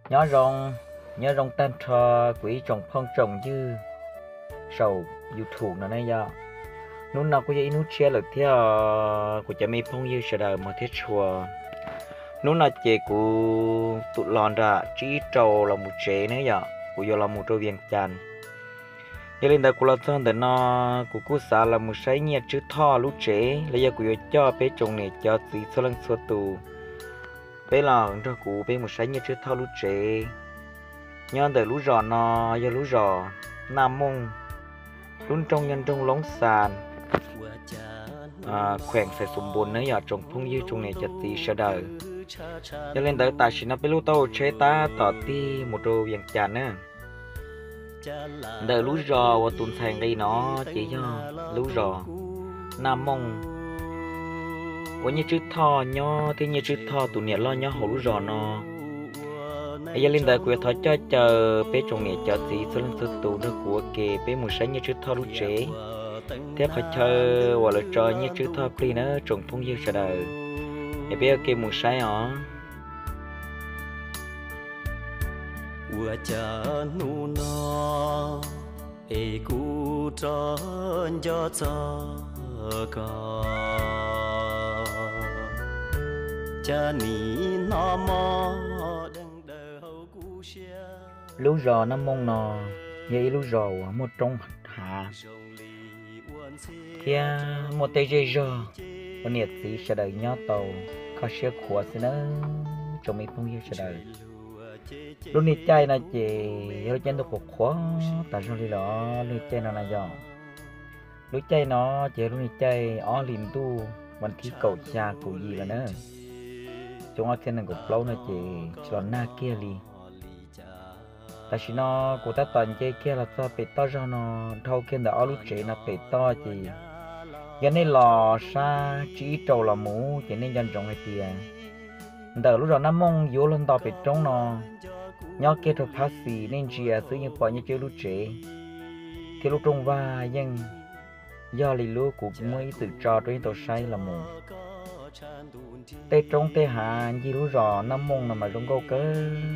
Nyob zoo, nyob zoo tag nrho kuv ib tsoom phooj tsoom ywg saum YouTube no ne yom. Hnub no kuj yog ib hnub tshiab lawm thiab os kuv cov me phooj ywg sawv daws mog thiab tshua. Hnub no ces kuv tus los nram tsib rau los mus tsev ne yom, kuv yuav los mus rau Vias Cas. Yog li ntawd kuv los txog ntawm no, kuv kuj xav los mus saib Nyiaj Tswb Thoj lub tsev los yog kuv yuav coj peb tsoom niam cov txiv txhua leej txhua tus, peb los nrog kuv peb mus saib Nyiaj Tswb Thoj lub tsev. Nyob ntawm lub zos no yog lub zos Naj Mooj, lub nroog yog nroog Loob Xas, khueem Xais Xus Npus ne yom tsoom phooj ywg tsoom niam cov txiv sawv daws. Yog li ntawd tam sim no peb lub taub hau tsheb tab tom tig mus rau Vias Cas na. Ntawm lub zos uas tus ntxhais nqis no ces yog lub zos Naj Mooj uas Nyiaj Tswb Thoj nyob thiab Nyiaj Tswb Thoj tus niam loj nyob hauv lub zos no. Es yog li ntawd kuv yuav thov coj caw peb tsoom niam cov txiv txhua leej txhua tus nrog kuv ua ke peb mus saib Nyiaj Tswb Thoj lub tsev thiab qhov chaw uas lawv tso Nyiaj Tswb Thoj plig na tsoom phooj ywg sawv daws. Es peb ua ke mus saib os. Ua cas hnub no es kuv rov nco txog koj, cas nim no mob deeg daws hauv kuv siab. Lub zos Naj Mooj no yog ib lub zos uas muaj roob hav thiab muaj tej zej zog uas niam txiv sawv daws nyob tau kho siab khuav xwb nawb tsoom me phooj ywg sawv daws. Lub niag caij no ces yog lub caij ntuj qhuav qhuav tas zog li los lub niag caij no na yog. Lub caij no ces yog lub niag caij ob hlis ntuj vas thib kaum xya kaum yim lawm na. Xyoo ob txhiab nees nkaum plaub no ces tsis los nag kiag li. Tam sim no kuv tab tom nce kiag los txog pem toj zog no, dhau kiag ntawm ob lub tsev no pem toj ces yog nej los sab tsib rau los mus ces nej nco ntsoov hais tias ntawm lub zos Naj Mooj yuav luag nto pem roob no, nyob kiag rau phab xis nej ntsia xwb yeej pom Nyiaj Tswb lub tsev thiab lub rooj vag yeej yog li lub kuv muab ib txwm tso rau yeej tau saib los mus. Tej roob tej hav ncig lub zos Naj Mooj no mas zoo nkauj kawg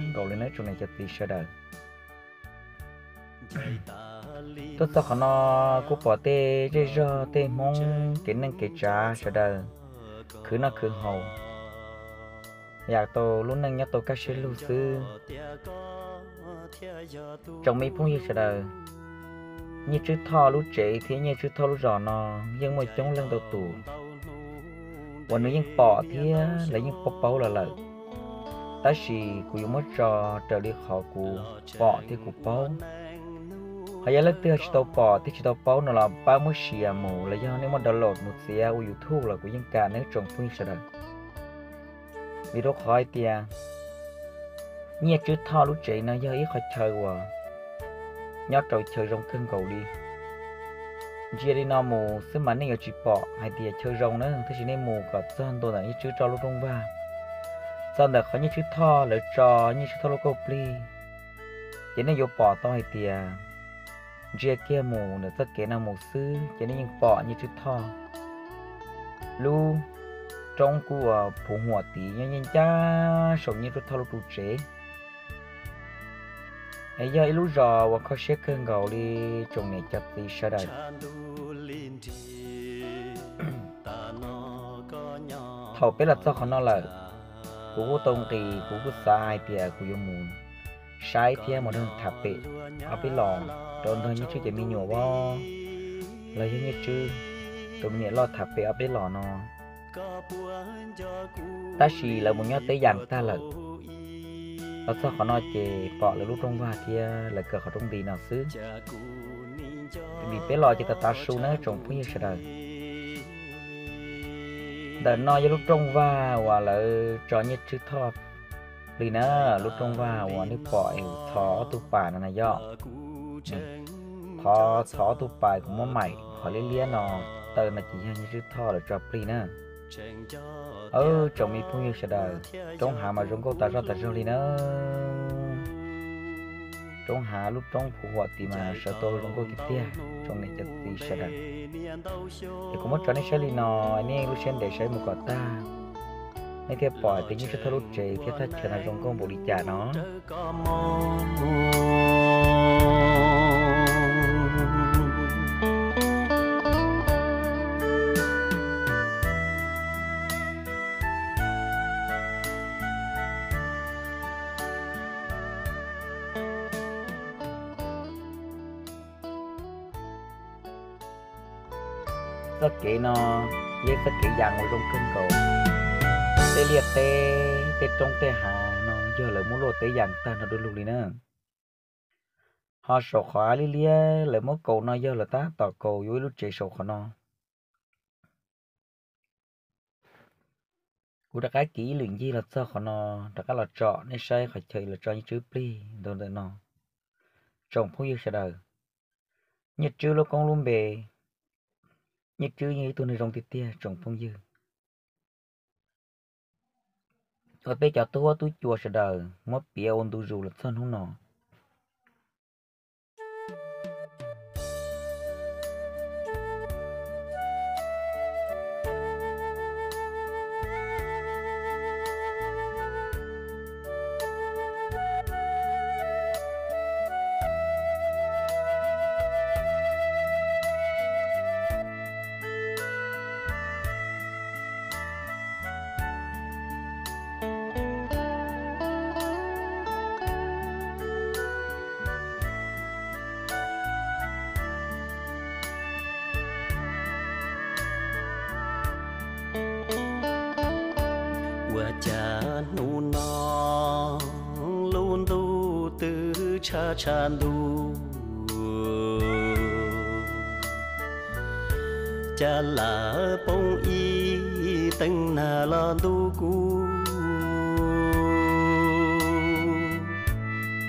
nkaus li na tsoom niam cov txiv sawv daws. Tuaj txog qhov no kuj pom tej zej zog tej Hmoob kev neej kev tsav sawv daws khwv noj khwv haus, yam tau lub neej nyob tau kaj siab lug xwb. Tsoom me phooj ywg sawv daws, Nyiaj Tswb Thoj lub tsev thiab Nyiaj Tswb Thoj lub zos no yeej muaj coob leej ntau tus uas nws yeej pom thiab lawv yeej paub paub los lawm, tab sis kuv yuav muab tso raws li qhov kuv pom thiab kuv paub. Ho yog leej twg tsis tau pom thiab tsis tau paub no los pab muab share mus los yog nej muab download mus txiav ua YouTube los kuv yeej kam nawb tsoom phooj ywg sawv daws. Vim rau qhov hais tias Nyiaj Tswb Thoj lub tsev no yog ib qhov chaw uas nyob rau chaw zoo kawg nkaus li. Ntsia li no mus xwb mas nej yuav tsis pom hais tias chaw zoo na, tab sis nej mus kom txog ntua ntawm Nyiaj Tswb Thoj lub rooj vag, txog ntawm qhov Nyiaj Tswb Thoj lawv tso Nyiaj Tswb Thoj lub kauj plig, ces nej yuav pom tau hais tias ntsia kiag mus ntawm txoj kev no mus xwb ces nej yeej pom Nyiaj Tswb Thoj lub roob kuj uas phuv huam tid nyob nyob ncaj saum Nyiaj Tswb Thoj lub ru tsev. Es yog ib lub zos uas kho siab kawg nkaus li tsoom niam cov txiv sawv daws. Thaum peb los txog qhov no lawm, kuv kuj tau nqis, kuv kuj xav hais tias kuv yuav mus saib thiab mus nrog tham pem ob peb los rau ntog Nyiaj Tswb cov me nyuam vos, los yog Nyiaj Tswb tus me niam loj tham pem ob peb los no. Tab sis lawv mus nyob teb yas tag lawm. Los txog qhov no ces pom lawv lub rooj vag thiab lawv kaw qhov rooj nti no xwb. Vim peb los ces tav tav su na tsoom phooj ywg sawv daws. Ntawm no yog lub rooj vag uas lawv tso Nyiaj Tswb Thoj plig na, lub rooj vag uas nej pom es thov ob tug pas no na yog. Qhov thov ob tug pas kuv muab maim qhov liab liab no, taw no ces yog Nyiaj Tswb Thoj lawv tso plig na. Tsoom me phooj ywg sawv daws, roob hav mas zoo nkauj tas zog tas zog li na. Roob hav lub roob phuv huam tid mas sawv tau zoo nkauj tiag tiag tsoom niam cov txiv sawv daws. Es kuv muab tso nej saib li no, nej lub siab ntev saib mus kom tag. nej thiaj pom tias Nyiaj Tswb thawj lub tsev thiab thaj chaw no zoo nkauj npaum li cas no. Txoj kev no yog txoj kev yas uas zoo kawg nkaus. Tej liaj teb, tej roob tej hav no yog lawv muab luaj teb yas tag nrho du lug li na. Ho saum qhov av liab liab lawv muab kaus no yog lawv tab tom kaus yuav ib lub tsev saum qhov no. Kuv rov qab kiv ib lwm ncig los txog qhov no, rov qab los tsom nej saib qhov chaw lawv tso Nyiaj Tswb plig ntawd ntawm no. Tsoom phooj ywg sawv daws, Nyiaj Tswb lub koob lub npe, Nyiaj Tswb yog ib tug neeg zoo tiag tiag tsoom phooj ywg. Ua peb cov tub huab tub cua sawv daws muab piav ua ntu zus los txog hnub no. Ua cas hnub no lub ntuj twb tshav tshav ntuj, cas lam poob ib teev nag los ntuj kuv.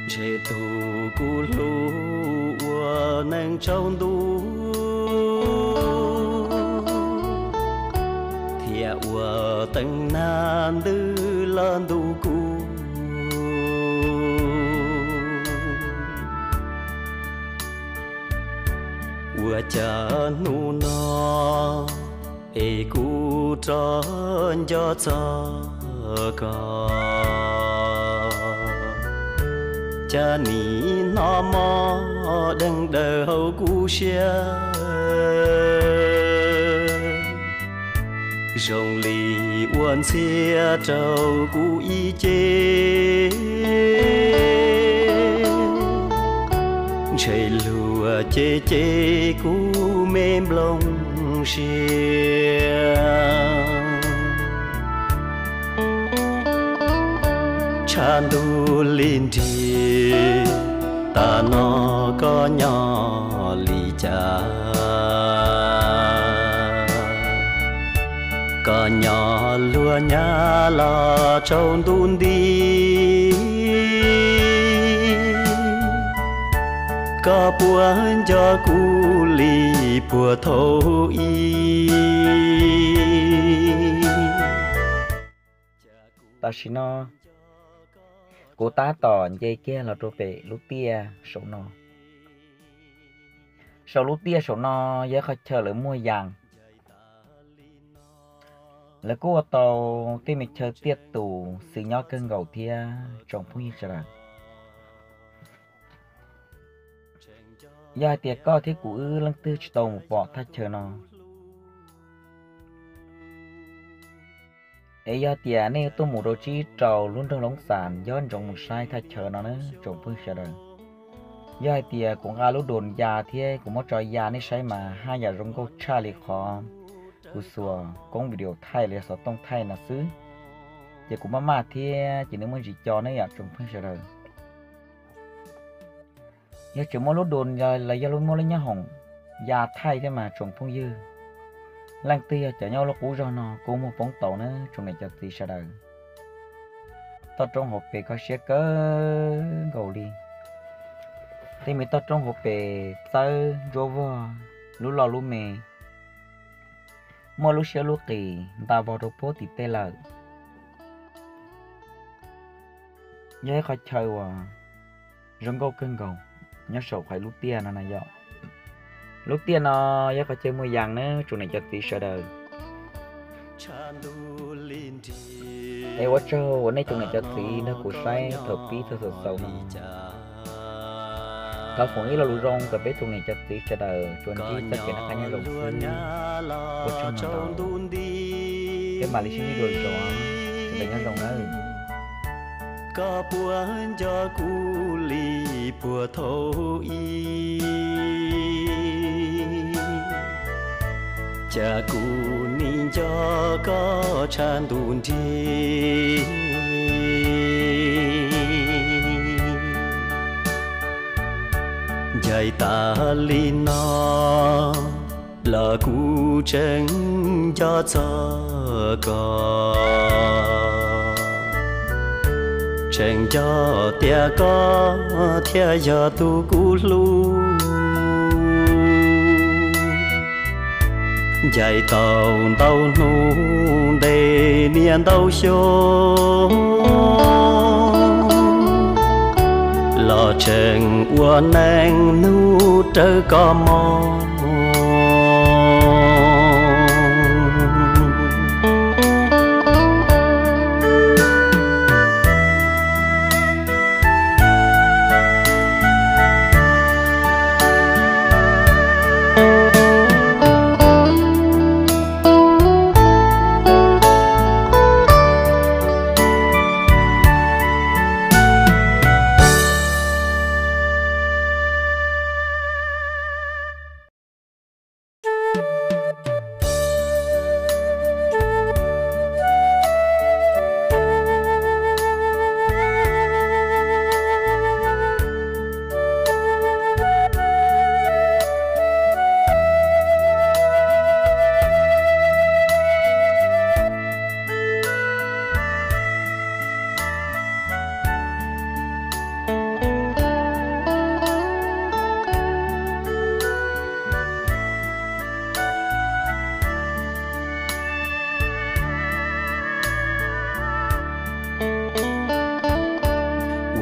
Ntshe tus kuv hlub ua neej tsaus ntuj, thiaj ua teev nag ntws los ntuj kuv. Ua cas hnub no es kuv rov nco txog koj, cas nim no mob deeg daws hauv kuv siab, zoo li ua ntxhiab rau kuv ib ce. Ntshe luag cem cem kuv me nplooj siab, tshav ntuj li nrig, tam no koj nyob li cas? Koj nyob luag nyab los tsaus ntuj nti, koj puas nco kuv li puag thaum ub? Tam sim no kuv tab tom nce kiag los rau pem lub tiaj saum no. Saum lub tiaj saum no yog ib qhov chaw lawv muag yas. Lawv kuj ua tau tej me chaw tiaj tus xws nyob kawg nkaus thiab tsoom phooj ywg sawv daws. Yog hais tias koj thiab kuv wb leej twg tsis tau mus pom thaj chaw no, es yog tias nej tuaj mus rau tsib rau lub nroog Loob Xas nco ntsoov mus saib thaj chaw no na tsoom phooj ywg sawv daws. Yog hais tias kuv nqa lub drone ya thiab kuv muab tso ya nej saib mas haj yam zoo nkauj tshaj li qhov kuv xuas koob video thaij los yog xov tooj thaij no xwb. Ces kuv maj maj thiab ces nej muaj ntsis co ne yom tsoom phooj ywg sawv daws. Yog tseem muaj lub drone los yog muaj lub nyoob hoom ya thaij thiab mas tsoom phooj ywg, leej twg yog cov nyob lub qub zog no kuj muag poob tau na tsoom niam cov txiv sawv daws. Toj roob hauv pes kho siab kawg nkaus li. Tej me toj roob hauv pes txawb ntsuab vog lub loj lub me, muaj lub siab lub qis nta vog rau puag tim tej lawm. Yog ib qhov chaw uas zoo nkauj kawg nkaus nyob saum qhov lub tiaj no na yom. Lub tiaj no yog qhov chaw muag yas na tsoom niam cov txiv sawv daws. Tshav ntuj li nrig, Es ua tsaug uas nej cov niam cov txiv nrog kuv saib thaum pib txog thaum xaus no. Thov foom ib lo lus zoo kom peb tus niam cov txiv sawv daws tsuas ntsib txoj kev noj qab nyob zoo xwb. Ua tsaug ntau, peb mam li sib ntsib dua zog, sawv daws nyob zoo nawb. Koj puas nco kuv li puag thaum ub? Cas kuv nim nco koj tshaj ntuj nrig. Ncaim tas li no los kuv tseem nco txog koj, tseem nco tias koj thiaj yog tus kuv hlub. Ncaim tau ntau hnub ntev niaj ntau xyoo, los tseem ua neej hnub rawv koj mog.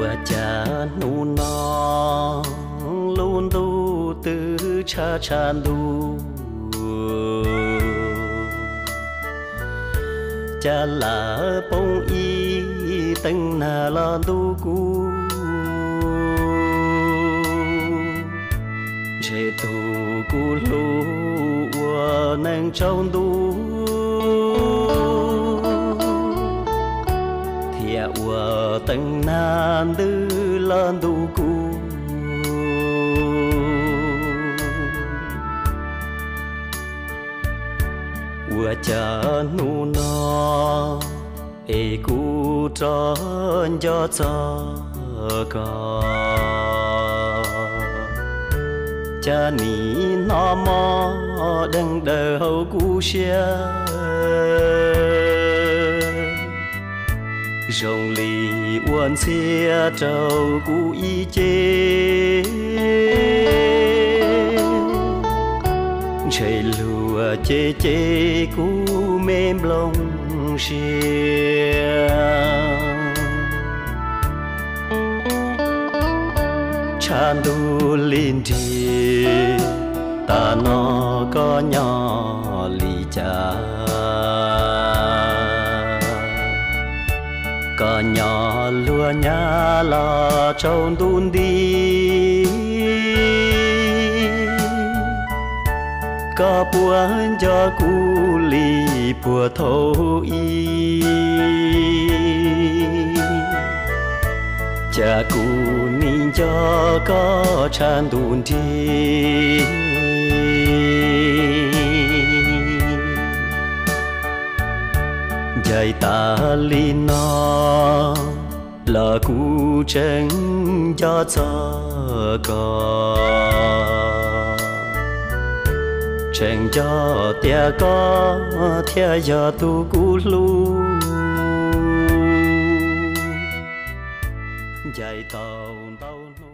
Ua cas hnub no lub ntuj twb tshav tshav ntuj, cas lam poob ib teev nag los ntuj kuv. Ntshe tus kuv hlub ua neej tsaus ntuj, thiaj ua teev nag ntws los ntuj kuv. Ua cas hnub no es kuv rov nco txog koj, cas nim hnov mob deeg daws hauv kuv siab, zoo li ua ntxhiab rau kuv ib ce. Ntshe luag cem cem kuv me nplooj siab. Tshav ntuj li nrig, tam no koj nyob li cas? Koj nyob luag nyab los tsaus ntuj nti, koj puas nco kuv li puag thaum ub? Cas kuv nim nco koj tshaj ntuj nrig. Ncaim tas li no los kuv tseem nco txog koj, tseem nco tias koj thiaj yog tus kuv hlub. Ncaim tau ntau hnub